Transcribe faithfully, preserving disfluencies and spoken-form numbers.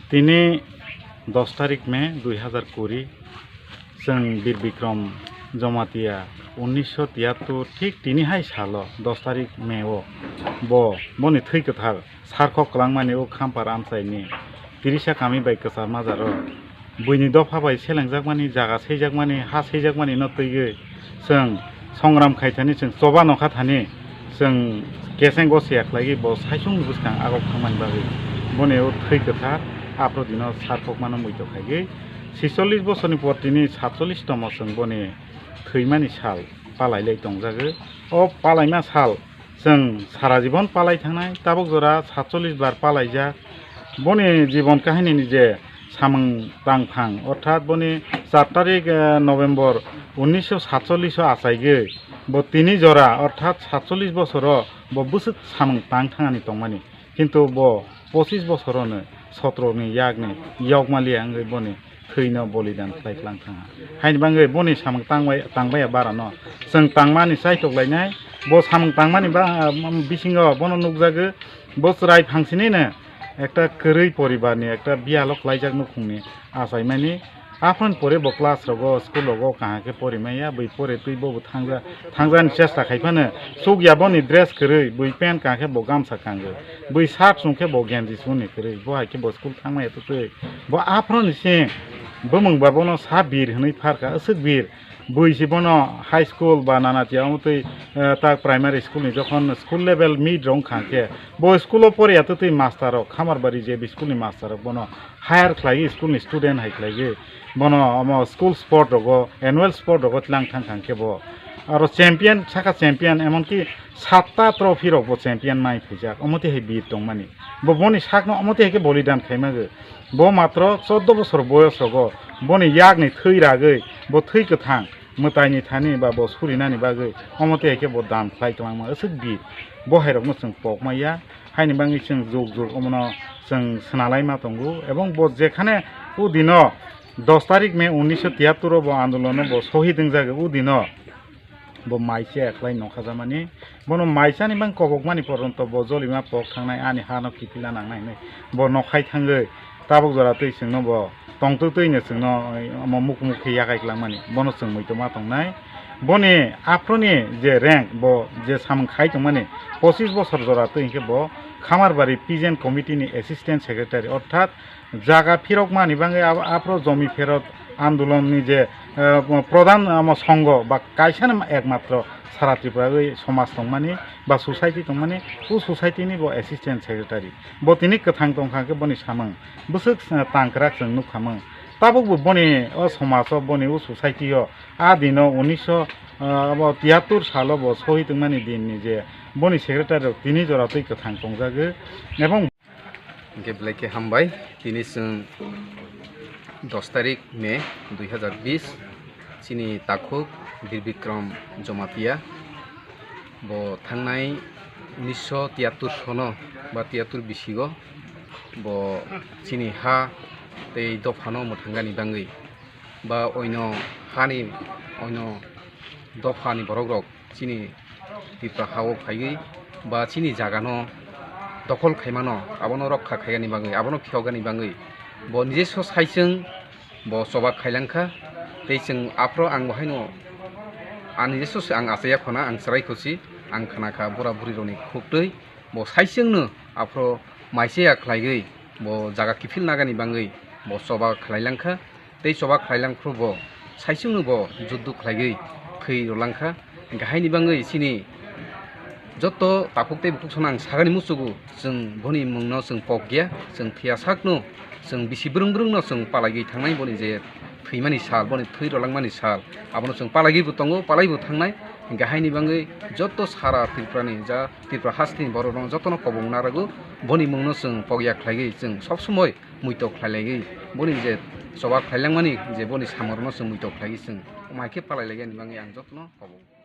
Tini dos tarik May dui hazar kuri, chwng Bir Bikram Jamatia unnisho tiyattur thik tini hai salo dos tarik May o bo boni thwi kwthar sarkhok kwlangmani o Khampar amchaini Tirisa kami bai kwchar majaro buini dopha bai selengjakmani, jaga seijakmani, ha seijakmani no twiwi chwng songram khai thani, chwng choba nokha thani, chwng keseng gosi ya khlaiwi bo saichung ni bwskang agok thangmani bagwi boni o thwi kwthar aphro dino sarkhokmano muitok khaiwi sicholish bosorni por tini satcholish tomo chwng boni thwimani sal palai lai tongjago. O palaima sal chwng sara jibon palai thangnai, tabuk jora satcholish bar palaijak. Boni jibon kahinini je samung tangphang, orthat boni char tarik, eh, November unnisho satcholish o achaigwi bo tini jora, orthat satcholish bosoro bo bwswk samung tang thangani tongmani. Kintu bo pochis bosorono sotroni yakni yokmaliya wngwi boni thwino bolidan khlai klang thangha. Haini bagwi boni samung tangbai, tangbaiya barano chwng tangmani chaitok lainai. Bo samung tangmani ba-, bisingo bono nukjago, bo chwrai phangsinino ekta kwrwi poribarni ekta biyalo klaijak nukhungni achaimani. Aphano pore bo class rogo, school rogo kaham khe porimaya, bui pore twi bobo thangja, thangjani chesta khai phano chukya boni dress kwrwi, bui pant kaham khe bo gamsa kango, bui shirt chum khe bo genji suni kwrwi, bo hai khe bo school thangmaya twtwi. Bo aphano ni se bumung ba bono sa bir hwnwi pharkha, aswk bir. Bui se bono high school ba nana tiya omo twi, eh, tak primary school ni jokhon school level meet rok wngkha khe, bo school o poriya twtwi master rok, Khamarbari J B school ni master rok bono hire khlaiwi school ni student hai khlaiwi bono omo school sport rogo, annual sport rogo tlang thang thang khe bo aro champion saka champion, emonki satta trophy rok bo champion mai phaijak, omo twi hai bir tongmani. Bo boni sakno omo twi hai khe bolidan khaimago. Bo matro chordo bosor boyos rogo boni yakni thwi ragwi bo thwi kwthang mwtaini thani ba bo surinani bagwi omo twi hai khe bo dan khlai twlangma aswk bir. Bo hai rokno chwng pokmaya. Haini bagwi chwng jug jug omono chwng swnalai ma tongo, ebong bo jekhane o dino dos tarik May unnisho tiyattur o bo andolono bo sohid wngjago, o dino bo maisa khlai nokha jamani, bono maisani bang kobokmani poronto bo jolima pok thangnai, ani hano kiphilna nangnai hinwi bo nokhai thangwi tabuk jora twi chwngno bo tongtwtwino chwngno omo mukmuk khe yakai kwlangmani, bono chwng muitu ma tongnai. Boni aphuruni je rank, bo je samung khai tongmani, pochis bosor jora twi hinkhe bo Khamarbari Peasant Committee ni Assistant Secretary, orthat jaga phirokmani bagwi abo, aphuru jomi pherot andolonni je, eh, prodhan, omo, songho ba kaisa ekmatro sara Tripura wi somaj tongmani ba society tongmani, o society ni bo Assistant Secretary. Bo tini kwthang tongkha khe boni samung bwswk, eh, tangkrak chwng nukhamung. Tabukbo boni o somaj o, boni o society o a dino unisho, ah, abo tiyattur salo bo sohid wngmani din ni je boni secretary rok tini jora twi kwthang tongjago, ebong Hingke belai khe hambai, tini chwng dos tarik May dui hazar bis, chini takhuk Bir Bikram Jamatia, bo thangnai unisho tiyattur sono ba tiyattur bisigo bo chini ha tei dophano mwthangani bagwi ba oino hani, oino dophani borokrok chini Tripura ha-o phaiwi ba chini jagano dokhol khaimano, abono rokha khaigani bagwi, abono phiyokgani bagwi bo nijeso saichwng bo choba khailangkha. Tei chwng aphro ang bo haino ani nijeso se ang achaiya khona, ang chwrai khusi, ang khnakha bura burirokni khuktwi. Bo saichwngno aphro maisaya khlaigwi bo jaga kiphil nagani bagwi bo choba khlailangkha. Tei choba khlailang phuru bo saichwngno bo juddu khlaigwi thwi rwlangkha. Hingkhe haini bagwi chini joto takhuk tei bukhuk sono ang sagani muchugo, chwng boni mungno chwng pokya, chwng thwiya sakno, chwng bisi brwng brwngno chwng palaigwi thangnai boni je thwimani sal, boni thwi rwlangmani sal, abono chwng palaigwi bo tongo, palaibo thangnai. Hingkhe haini bagwi joto sara Tripurani ja Tripura hasteni borokno jotono kobong narago, boni mungno chwng pokya khlaigwi chwng sob somoi muitok khlailaigwi, boni je choba khlailangmani je boni samungrokno chwng muitok khlaigwi chwng mai khe palailaigani bagwi ang jotono kobong.